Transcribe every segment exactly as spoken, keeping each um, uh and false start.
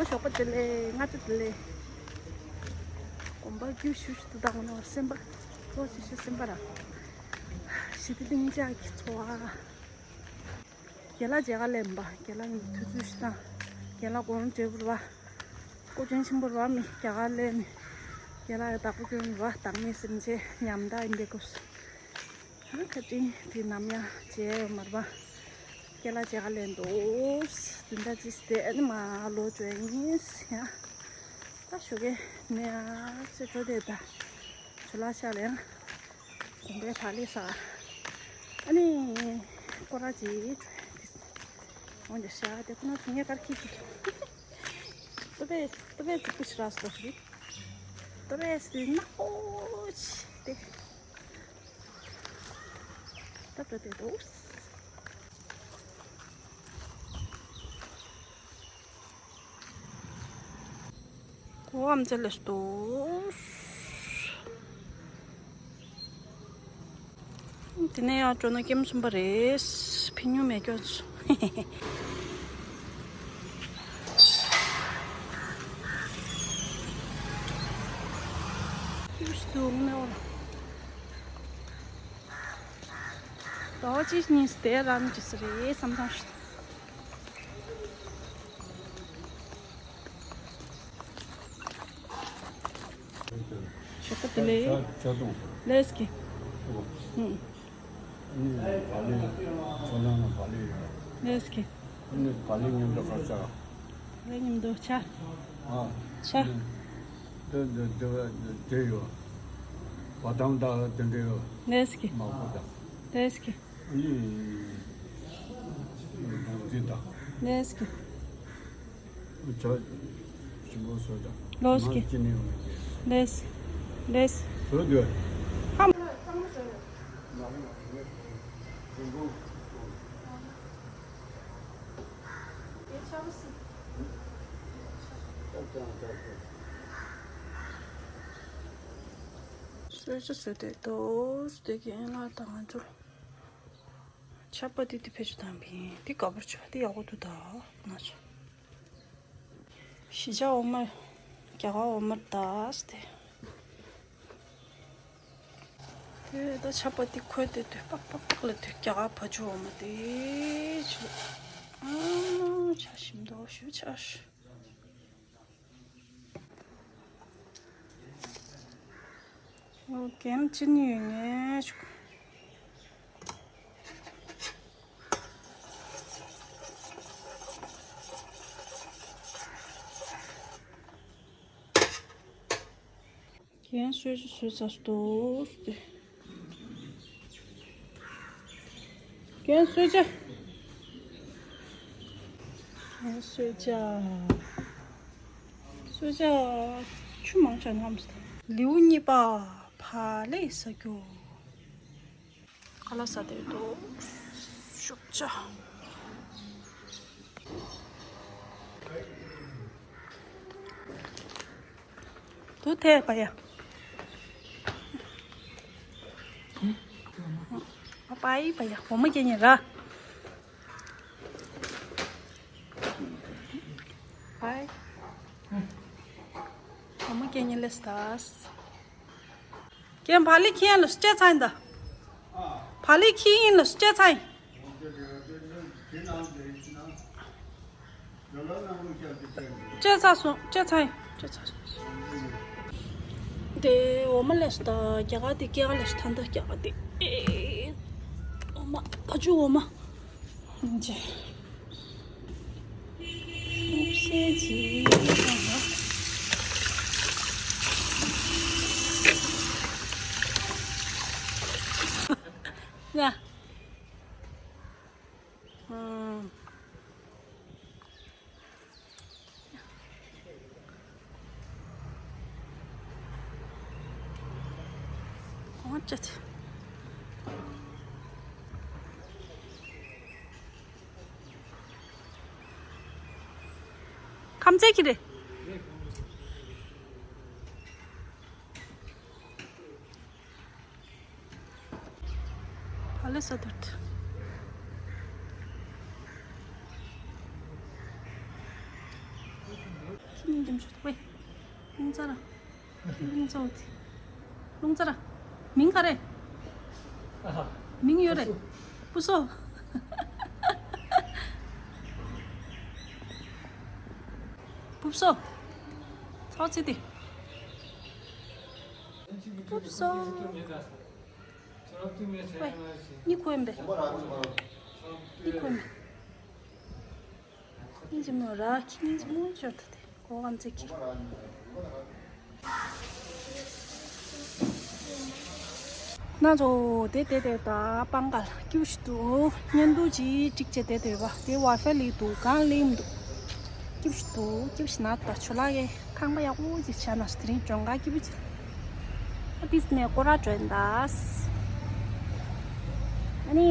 ཞོགས་པ་བདེ་ལེགས། སྔ་དྲོ་བདེ་ལེགས། དགོན་པ་རྒྱུགས་ཞུ་ཞུ་དུ་བཏང་ནོ་སེམས་པ། གཙོ་ཆེ་ཤོས་སེམས་པ་ར། ཞི་བདེ་ལྷིང་འཇགས་ཀྱི་འཚོ་བ། རྒན་ལགས་མཇལ་ཁ་སླེབས་པ། རྒན་ལགས་ནི་དུས་ཚོད་ཞིག་དང་། རྒན་ལགས་དགོངས་བཞེས་པོ་ར། སྐུ་མགྲོན་ཆེན་པོ་ར་མི་རྒྱ་གར་སླེབས་ནས། རྒན་ལགས་ཡང་བདག་པོ་སྐྱོན་ར་བདག་མེད་སེམས་ཅན་ཉམ་ཐག་ཡིན་པའི་སྐབས་སུ། ཨ་ཁ་ཅིང་དེ་ནམ་ཡང་མཇལ་ཡོད་མ་རེད་པ། རྒན་ལགས་མཇལ་ཁ་སླེབས་འདུག་དེ་འདྲ་ཅིག་སྟེ་ཨ་ནི་མ་ལོ་བཅོ་ཡིན་ཡ། ད་ཞོགས་ཀས་ནས་ཨ་ཙི་འགྲོ་དེ་ད། ཇོ་ལགས་ཤག་ལ་ཡང་། དགོན་པའི་བག་ལེབ་ཟ། ཨ་ནི། སྐོར་ར་ཅིག་འོང་ཀྱང་ཤག་དེ་ཁོ་ན་ཚོ་ངས་གར་ཁྱི་ཁྱི་ཁྱི། ཏོ་པས་ཏོ་པས་ཙི་ཀུ་ཤི་ར་སོ་ཤི། ཏོ་པས་སི་ནག་པོ་ཆེ་སྟེ། ད་འགྲོ་དེ་འདུག་གོ་བ་མཛད་ལས་སུ་འདུག་དེ་ནས་ཡང་འགྲོ་ན་ཀེམ་གསུམ་པ་རེད། ཕན་ཡོན་མེད་སྐྱོན་སུ། ཀེམ་སུ་འདུག་ནས་འོ། ཟླ་བ་གཅིག་གཉིས་དེ་རང་གི་སུ་རེད་བསམ་བསམ་ཞིག་ཞོགས་པ་བདེ་ལེགས། ལེགས་ཀྱི། ཨུ། ཨ་ནི་བག་ལེབ། ཚོ་ནང་ལ་བག་ལེབ་ཡོད། ལེགས་ཀྱི། ཨ་ནི་བག་ལེབ་མཉམ་དུ་ག་ཟ། བག་ལེབ་མཉམ་དུ་ཆ། ཨ། ཆ། ཨ་ནི་དེ་དེ་དེ་དེ་ཡོད། བ་དམ་དང་དེ་འདྲ་ཡོད། ལེགས་ཀྱི། མ་གུ་དང་། ལེགས་ཀྱི། ཨ་ནི་འདི་དང་། ལེགས་ཀྱི། ཇ་ཞིམ་པོ་བཟོས་དང་། ལོས་ཀྱི། མར་ཅི་ནས་ཡོང་གི། ལེས། ལེས། བཟོས་དུས། ཧམ། གསོལ་ཇ་བཟོས་ཏེ་ཏོག་ཙམ་དེ་གའི་ལ་དང་ང་ཚོ། ཆར་པ་དེ་དེ་ཕེ་ཆུ་དང་བིན་དེ་ག་པར་ཆུ་དེ་ཡག་པོ་འདུག་ད་ན་ཆུ། གཞིས་ཆགས་འོ་མ། རྒྱ་གར་འོ་མ་དག་སྟེ། དེ་ད་ཆར་པ་དེ་ཁོལ་ཏེ་དེ་པག་པག་པག་ལ་དེ་རྒྱ་གར་བ་ཕྱུགས་འོ་མ་དེ་ཆུ། ཨ་ཆ་ཞིམ་མདོག་ཞུ་ཆ་ཞུ། ཨོ་ཀེམ་ཅི་ནི་ཡོད་ངེས་ཤོག་ཀེམ་གསོལ་ཇ་གསོལ་ཚར་སོང་། ཀེམ་གསོལ་ཇ། ཀེམ་གསོལ་ཇ། གསོལ་ཇ། ཆུ་མང་ཆ་ནམ་སྟེ། ལེའུ་གཉིས་པ། བག་ལེབ་ཟ་རྒྱུ། ཁ་ལག་ཟ་དེ་འདུག་ཤུགས་ཆ། དུ་ཐེ་པ་ཡ། པ་པའི་པ་ཡ་འོ་མ་སྐྱེ་ཉེ་ར། པའི། འོ་མ་སྐྱེ་ཉེ་ལེ་སྟ་སི། ཀྱེ་བག་ལེབ་ཁྱེར་ལ་སྤྲད་ཚར་ཡིན་ད། བག་ལེབ་ཁྱེར་ཡིན་ལ་སྤྲད་ཚར་ཡིན། སྤྲད་ཚར་སོང་སྤྲད་ཚར་ཡིན་སྤྲད་ཚར་སོང་། དེ་འོ་མ་ལས་སུ་ད་རྒྱ་གར་དེ་སྐྱེ་ག་ལས་སུ་ད་ད་རྒྱ་གར་དེ། འོ་མ་བ་ཕྱུགས་འོ་མ། ཅེ། སེ་ཅི། ཡ། ཨང་། ཨོ་ཅེ། ཁམས་ཚན་གྱི་རེད། བག་ལེབ་ཟ་དུས། ཝེ། རླུང་རྩ་ར། རླུང་རྩ་འོ་དེ། རླུང་རྩ་ར། མིང་ག་རེ། ཨ་ཧ། མིང་ཡོད་རེད། སྤུ་སོ། སྤུ་སོ། ཚོགས་ཚེ་དེ། སྤུ་སོ། ཝེ། ནི་ཁོ་ཡིན་པས། ནི་ཁོ་ཡིན་པས། ཁྱི་ངན་ཅིག་མོ་ར། ཁྱི་ངན་ཅིག་མོ་ཤོར་ཐུབ་སྟེ་གོ་ག་འཛེག་གི། ན་ཚོ་དེ་དེ་དེ་ད་པང་ག་ལ་སྐྱིད་པོ་ཞིག་འདུག་བརྙན་ཐུང་ཅིག་བསྒྲིགས་བྱས་བསྡད་འདུག་པ། དེ་ཝའི་ཕའི་ལེགས་འདུག་གང་ལེགས་མི་འདུག་སྐྱིད་པོ་ཞིག་འདུག་སྐྱིད་པོ་ཞིག་ན་ད་ཆུ་ལག་གི་ཁང་པ་ཡག་པོ་ཅིག་བྱས་ན་དེ་རིང་གྱོང་ཁ་སྐྱིད་པོ་ཅིག་ཨ་ཏིས་ནས་སྐོར་ར་འགྲོ་ཡིན་ད། ཨ་ནི།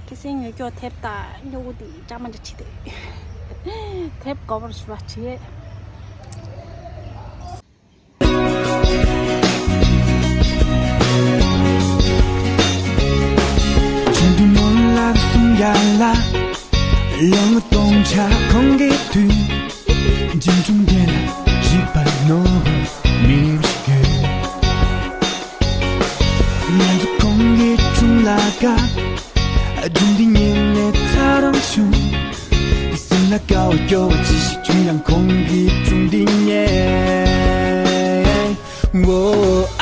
ཁྱི་སེང་ཉོ་སྐྱོ་དེབ་དང་སྨྱུ་གུ་དེ་ཅག་མ་འདྲ་བྲིས་ཏེ། དེབ་གོ་བར་ཞུ་བ་བྱེད། ཆུང་དུས་མོ་ལ་གསུང་ཡ་ལ། ལོ་ངོ་སྟོང་ཕྲག་གོང་གི་དུས། འཛིན་སྐྱོང་ལྡན་ལ་རིག་པ་ནོར་མི་ཞིག་ཡོད། ང་ཚོ་གོང་གི་ཁྲོམ་ལ་དགའ། སྒྲུང་འདི་ཉན་ནས་ཚ་རང་བྱུང་། སེམས་ལ་དགའ་བ་སྐྱོ་བ་ཅི་ཞིག་བྱུང་ཡང་གོང་གི་སྒྲུང་འདི་ཉན། ཨོ།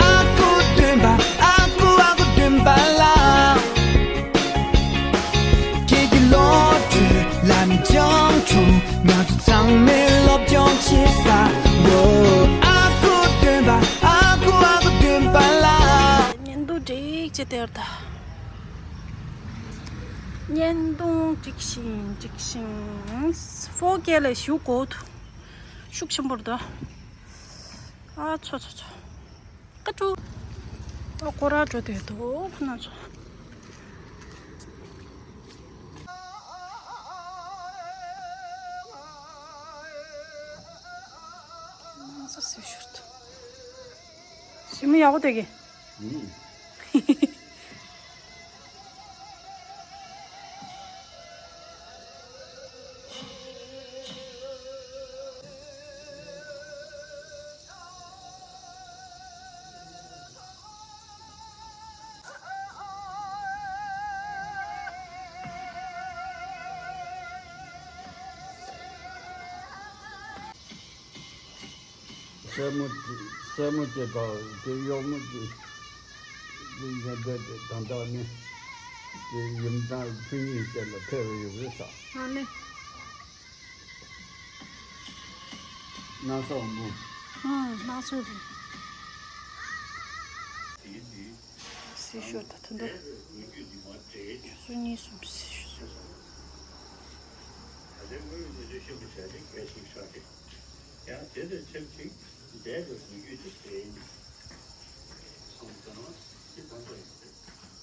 ཨ་ཁུ་སྟོན་པ། ཨ་ཁུ་ཨ་ཁུ་སྟོན་པ་ལགས། ཁྱེད་ཀྱི་བློ་གྲོས་ལ་ནི་སྦྱོང་ཆུང་། ང་ཚོ་ཚང་མས་སློབ་སྦྱོང་བྱེད་ས། ཨོ། ཨ་ཁུ་སྟོན་པ། ཨ་ཁུ་ཨ་ཁུ་སྟོན་པ་ལགས། བརྙན་ཐུང་སྒྲིག་བྱེད་དེར་ད། བརྙན་ཐུང་སྒྲིག་བཞིན་སྒྲིག་བཞིན། ཕོར་ཀེ་ལས་ཞུ་གོ་དུ། ཤུགས་ཆེན་པོར་ད། ཨ་ཚོ་ཚོ་ཚོ། ཀ་ཀྲུ། ཨ་སྐོར་ར་འགྲོ་དེ་དོ་ཕ་ན་ཚོ། ས་སེ་ཤུར་དུ། ཞི་མི་ཡག་པོ་དེ་གི། སྲས་མོ་དེ། སྲས་མོ་དེ་དང་དེ་གཡོག་མོ་དེ། དེ་ཉེ་འབྲེལ་དེ་ད་ལྟ་ནི་དེ་ཡུམ་དང་ཕུ་ཉིན་བཅས་ལ་ཕེབས་ཡོད་རེད་ས། ཨ་ནི། སྣ་ཚོགས་མོ། ཨང་། སྣ་ཚོགས་རེད། སྲི་ཞུ་ད་ཐུན་ཐུབ། སུ་གཉིས་གསུམ་སྲི་ཞུ། ད་ལྟའི་དངོས་ཡོད་གནས་ཚུལ་ཤེས་པར་བྱ་ཆེད་གལ་ཞིག་ཆགས་ཏེ། ཡང་དེ་དང་ཆབས་ཅིག་འདས་པའི་ལོ་རྒྱུས་དེ་གསན། སོང་ཙང་སྤྱི་ཚོགས་